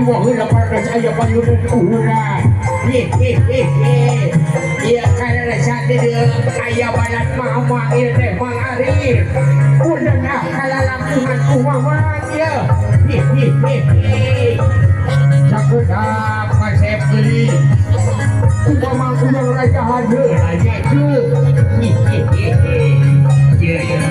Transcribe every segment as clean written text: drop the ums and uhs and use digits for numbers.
Riweuh heula parantos aya payunan urang. Hehehe. Ieu karena di dieu aya balad mama ieu teh Mang Arif. Udah kalalangkungan ku Mamang ieu. Hehehe. Sakedap kasep deui. Ku Mamang urang rajahan heula nya cu. Hehehe. Ieu ieu.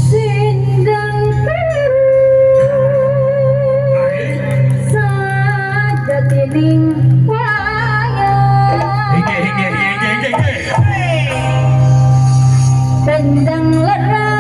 Sindang sajatining wayang tendang lerang.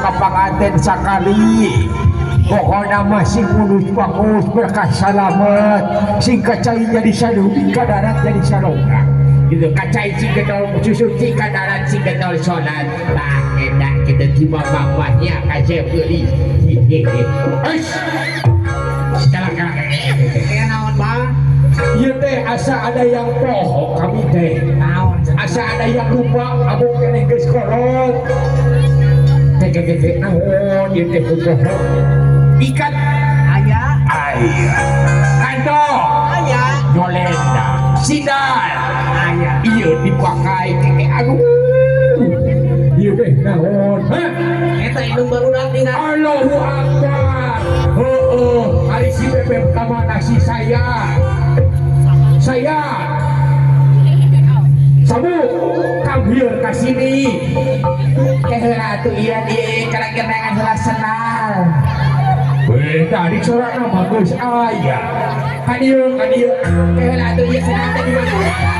Kapanganten sakali pokokna mah sing mulus bagus berkah salamet sing kacai jadi salubi ka darat jadi salonga gitu kacai sing getol susu cing ka darat sing getol salat tah eta kitu ti mamahnya kasep geulis. Euy, kalah kalah. Kaya naon, Bang? Ieu teh asa ada yang poho kami teh. Naon? Asa ada yang lupa abong keneh geus kolot. Teh naon ieu teh poho? Ikat Aya. Aya. Kanto Aya. Nyolenda sindal Aya. Ieu dipakai keke, aduh, ieu teh naon, hah? Eta indung barudak dina. Allahu Akbar. ka sini. Ke heula atuh ieu ieu karek neangan heula sendal. Weh, tadi sorana bagus aya. Ka dieu, ka dieu. Ke heula atuh ieu sendal teh di mana?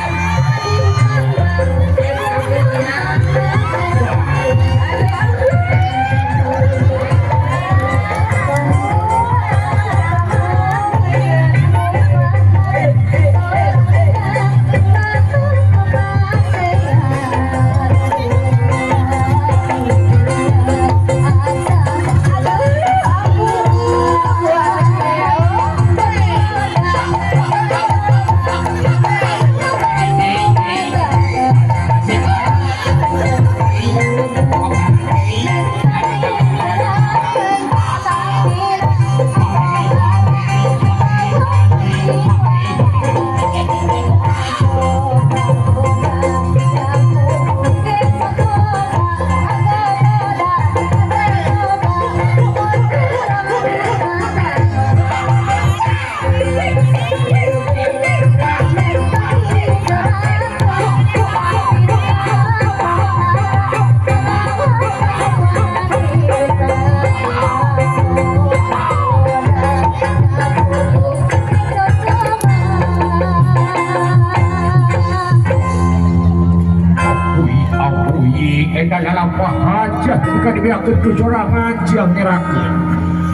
Sorangan siang ngerakeun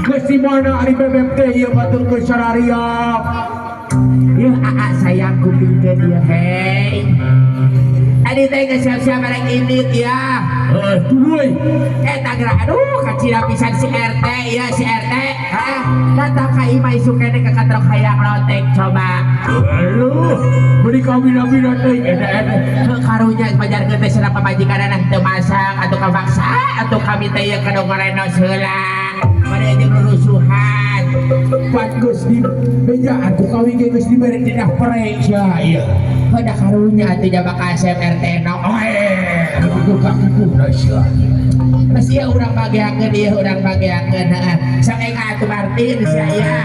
geus di mana ari bebek teh ieu batur geus sarariap ieu aa sayang kupingkeun ieu hei tadi teh geus siap-siap arek indit ya heuh tuluy eta geura aduh kacida pisan si RT ieu si RT hah datang ka imah isuk keneh ka katrok hayang lotek coba aduh beri kawin-kawin teh eta heuh karunya pajarkeun teh cenah pamajikanana teu masak atuh kapaksa atuh kami teh ieu kudu ngarenos heula bade jeung rurusuhan pan geus di bejaan ku kawin ge geus dibere cenah pere sia ieu heuh da karunya atuh jaba ka asep RT no oe kudu kakikuhna sia geus ieu urang bageakeun ieu urang bageakeun heeh sok engga atuh Martin sia ieu.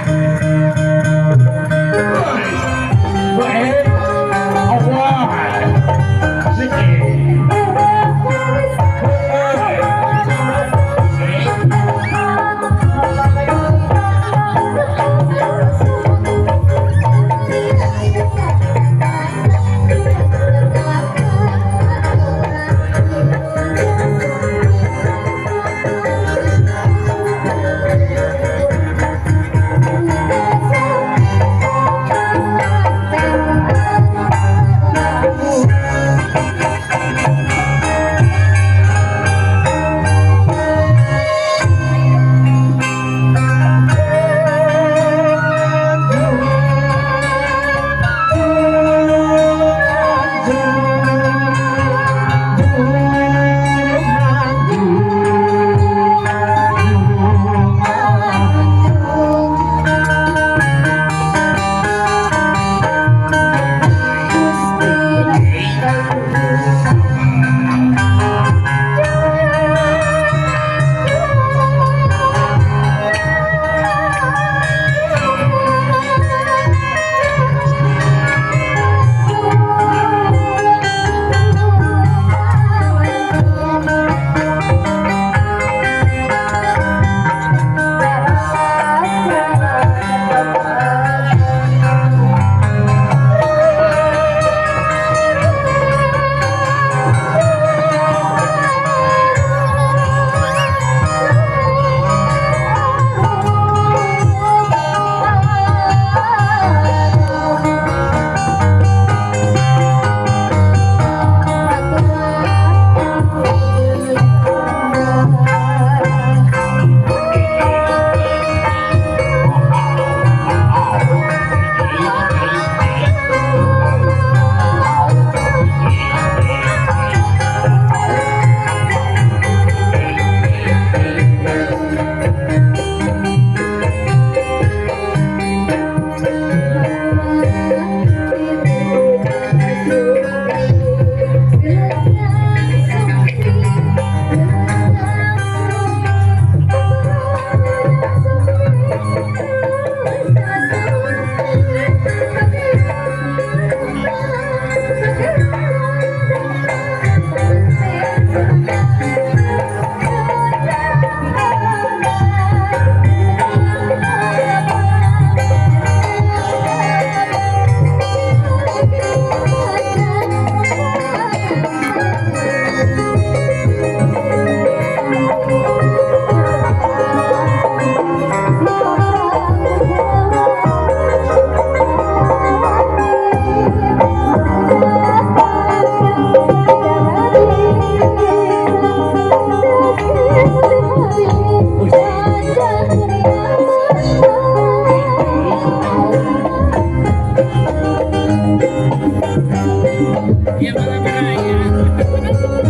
Iya, mga baraya.